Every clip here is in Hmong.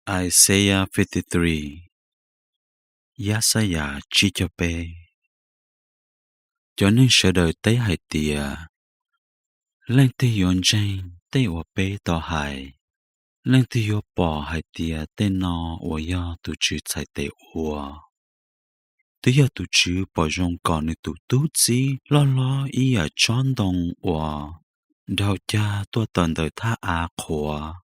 Isaiah fifty-three, Yaxayas tsib caug peb. Cov neeg sawv daws teb hais tias, leej twg yuav ntseeg tej uas peb tau hais? Leej twg yuav pom hais tias tej no uas yog tus Tswv txhais tes ua? Twb yog tus Tswv pom zoo kom nws tus tub txib loj hlob ib yam tsob ntoo uas dhau cag tuaj tawm ntawm thaj av qhuav.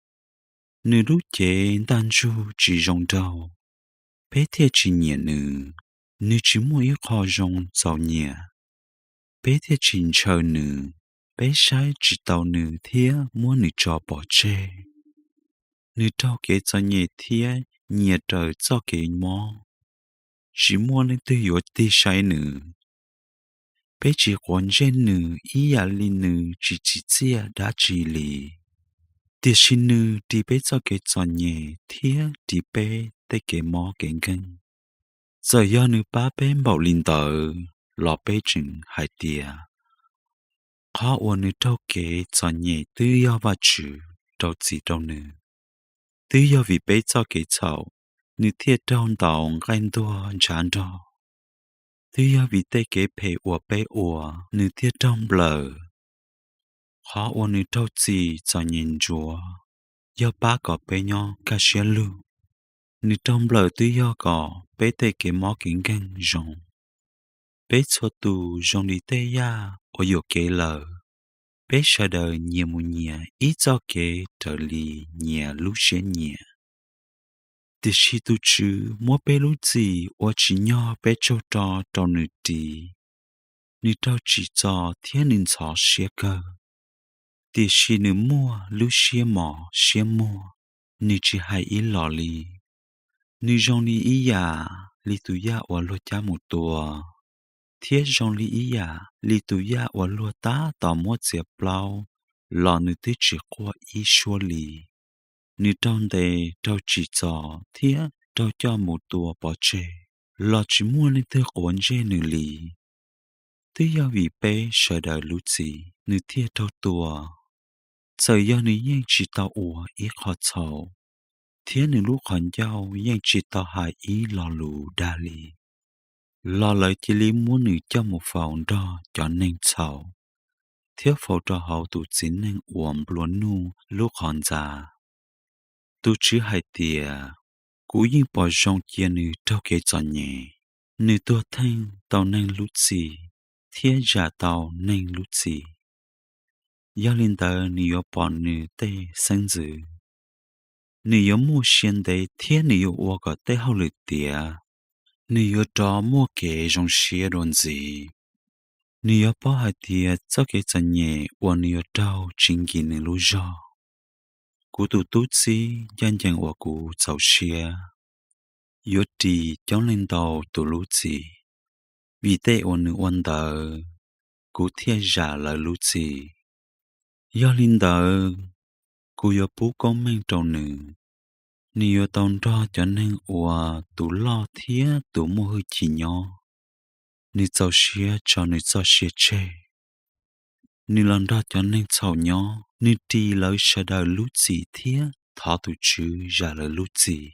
Nws lub cev ntaj ntsug tsis zoo nraug, peb thiaj tsis nyiam nws. Nws tsis muaj ib qho zoo txaus nyiam, peb thiaj tsis ntshaw nws. Peb saib tsis taus nws thiab muab nws tso pov tseg. Nws raug kev txom nyem thiab nyias raws txoj kev mob, tsis muaj leej twg yuav tig saib nws. Peb tsis quav ntsej nws ib yam li nws tsis tsim txiaj dab tsi li. Tiam sis nws ris peb txoj kev txom nyem thiab ris peb tej kev mob kev nkeeg. Txawm yog nws pab peb npaum li ntawd los peb tseem hais tias, qhov uas nws raug kev txom nyem twb yog Vajtswv rau txim rau nws. Twb yog vim peb txoj kev txhaum, nws thiaj raug ntaus nqaij ntuag ntshav nrog. Twb yog vim tej kev phem uas peb ua, nws thiaj raug nplawm. Qhov uas nws raug txim txom nyem ntsuav, yog pab kom peb nyob kaj siab lug. Nws raug nplawm twb yog kom peb tej kev mob kev nkeeg zoo. Peb txhua tus zoo li tej yaj uas yuam kev lawm. Peb sawv daws nyias mus nyias ib txoj kev raws li nyias lub siab nyiam. Tiam sis tus Tswv muab peb lub txim ua tsim nyog peb tsaug rog rau nws ris. Nws raug tsim txom thiab nws ntxhov siab kawg, tiam sis nws muaj lub siab mos siab muag, nws tsis hais ib los li. Nws zoo li ib yam li tus yaj uas luag cab mus tua, thiab zoo li ib yam li tus yaj uas luag tab tom muab txiav plaub los nws twb tsis quaj ib suab li. Nws raug ntes, raug tsim txom thiab raug coj mus tua pov tseg, los tsis muaj leej twg quav ntsej nws li. Twb yog vim peb sawv daws lub txim, nws thiaj raug tua. Txawm yog nws yeej tsis tau ua ib qho txhaum, thiab nws lub qhov ncauj yeej tsis tau hais ib lo lus dag li, los lawv cia li muab nws coj mus faus nrog cov neeg txhaum, thiab faus rau hauv tus txiv neej uas nplua nuj lub qhov ntxa. Tus Tswv hais tias, kuv yeej pom zoo cia nws raug kev txom nyem. Nws tuag theej tau neeg lub txim thiab zam tau neeg lub txim. Yog li ntawd nws yuav pom nws tej xeeb ntxwv. Nws yuav muaj sia ntev thiab nws yuav ua kom tej hauj lwm tiav. Nws yuav rov muaj kev zoo siab dua ntxiv. Nws yuav paub hais tias txoj kev txom nyem uas nws yuav raug tsis nkim nws lub zog. Kuv tus tub txib ncaj ncees uas kuv txaus siab yuav ris coob leej ntau tus lub txim. Vim tej uas nws ua ntawd, kuv thiaj zam lawv lub txim. Yog li ntawd, kuv yuav pub koob meej rau nws. Nws yuav tau nrog cov neeg uas tus loj thiab tus muaj hwj chim nyob. Nws txaus siab tso nws txoj sia tseg. Nws los nrog cov neeg txhaum nyob, nws ris lawv sawv daws lub txim thiab thov tus Tswv zam lawv lub txim.